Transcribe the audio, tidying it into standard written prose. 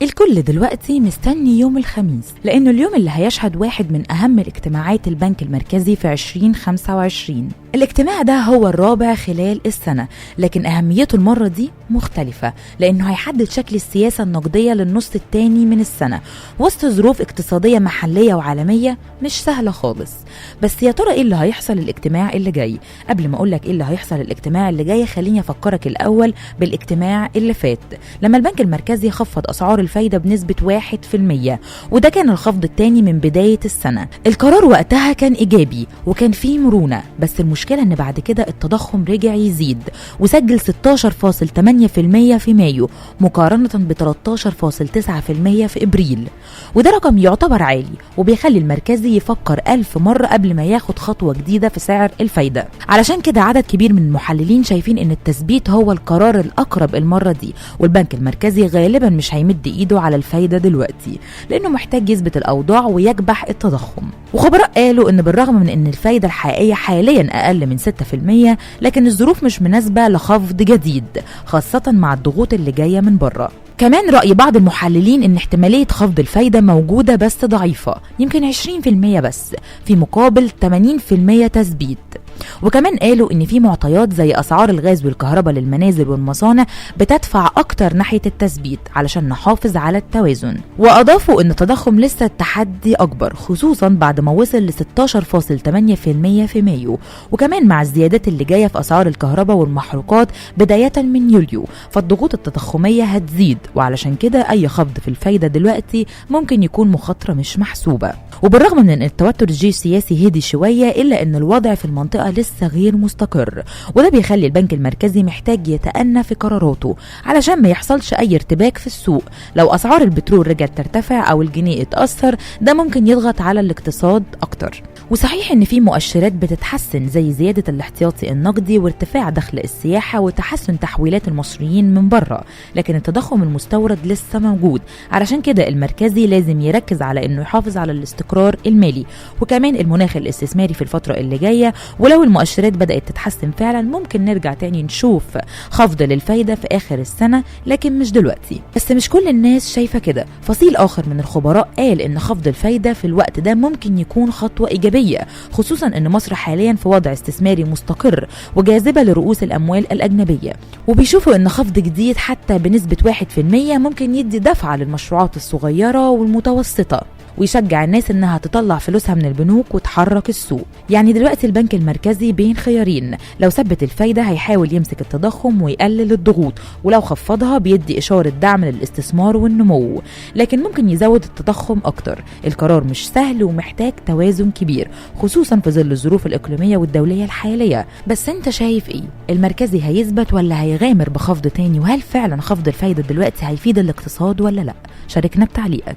الكل دلوقتي مستني يوم الخميس، لأنه اليوم اللي هيشهد واحد من أهم الاجتماعات البنك المركزي في 2025. الاجتماع ده هو الرابع خلال السنة، لكن أهميته المرة دي مختلفة لأنه هيحدد شكل السياسة النقدية للنص التاني من السنة وسط ظروف اقتصادية محلية وعالمية مش سهلة خالص. بس يا ترى إيه اللي هيحصل الاجتماع اللي جاي؟ قبل ما أقولك إيه اللي هيحصل الاجتماع اللي جاي، خليني أفكرك الأول بالاجتماع اللي فات لما البنك المركزي خفض أسعار الفايدة بنسبة 1%، وده كان الخفض الثاني من بداية السنة. القرار وقتها كان إيجابي وكان فيه مرونة، بس المشكلة إن بعد كده التضخم رجع يزيد وسجل 16.8% في مايو مقارنة ب 13.9% في إبريل، وده رقم يعتبر عالي وبيخلي المركزي يفكر 1000 مرة قبل ما ياخد خطوة جديدة في سعر الفايدة. علشان كده عدد كبير من المحللين شايفين إن التثبيت هو القرار الأقرب المرة دي، والبنك المركزي غالبا مش هيمد إيده على الفايدة دلوقتي لأنه محتاج يثبت الأوضاع ويكبح التضخم. وخبراء قالوا إن بالرغم من إن الفايدة الحقيقية حاليا أقل من 6%، لكن الظروف مش مناسبة لخفض جديد، خاصة مع الضغوط اللي جاية من بره. كمان رأي بعض المحللين إن احتمالية خفض الفايدة موجودة بس ضعيفة، يمكن 20% بس في مقابل 80% تثبيت. وكمان قالوا إن في معطيات زي أسعار الغاز والكهرباء للمنازل والمصانع بتدفع أكتر ناحية التثبيت علشان نحافظ على التوازن. وأضافوا إن التضخم لسه التحدي أكبر، خصوصا بعد ما وصل ل 16.8% في مايو، وكمان مع الزيادات اللي جاية في أسعار الكهرباء والمحروقات بداية من يوليو، فالضغوط التضخمية هتزيد، وعلشان كده أي خفض في الفايدة دلوقتي ممكن يكون مخاطرة مش محسوبة. وبالرغم من أن التوتر الجيوسياسي هدي شوية، إلا أن الوضع في المنطقة لسه غير مستقر، وده بيخلي البنك المركزي محتاج يتأنى في قراراته علشان ما يحصلش أي ارتباك في السوق. لو أسعار البترول رجعت ترتفع أو الجنيه اتأثر، ده ممكن يضغط على الاقتصاد أكتر. وصحيح إن في مؤشرات بتتحسن زي زيادة الاحتياطي النقدي وارتفاع دخل السياحة وتحسن تحويلات المصريين من بره، لكن التضخم المستورد لسه موجود. علشان كده المركزي لازم يركز على إنه يحافظ على الاستقرار المالي وكمان المناخ الاستثماري في الفترة اللي جاية. ولو المؤشرات بدأت تتحسن فعلا ممكن نرجع تاني نشوف خفض للفايدة في آخر السنة، لكن مش دلوقتي. بس مش كل الناس شايفة كده. فصيل آخر من الخبراء قال إن خفض الفايدة في الوقت ده ممكن يكون خطوة إيجابية، خصوصا إن مصر حاليا في وضع استثماري مستقر وجاذبة لرؤوس الأموال الأجنبية، وبيشوفوا إن خفض جديد حتى بنسبة 1% ممكن يدي دفعة للمشروعات الصغيرة والمتوسطة ويشجع الناس انها تطلع فلوسها من البنوك وتحرك السوق. يعني دلوقتي البنك المركزي بين خيارين، لو ثبت الفايدة هيحاول يمسك التضخم ويقلل الضغوط، ولو خفضها بيدي إشارة دعم للاستثمار والنمو، لكن ممكن يزود التضخم أكتر. القرار مش سهل ومحتاج توازن كبير، خصوصا في ظل الظروف الإقليمية والدولية الحالية. بس انت شايف ايه؟ المركزي هيثبت ولا هيغامر بخفض تاني؟ وهل فعلا خفض الفايدة دلوقتي هيفيد الاقتصاد ولا لا؟ شاركنا بتعليقك.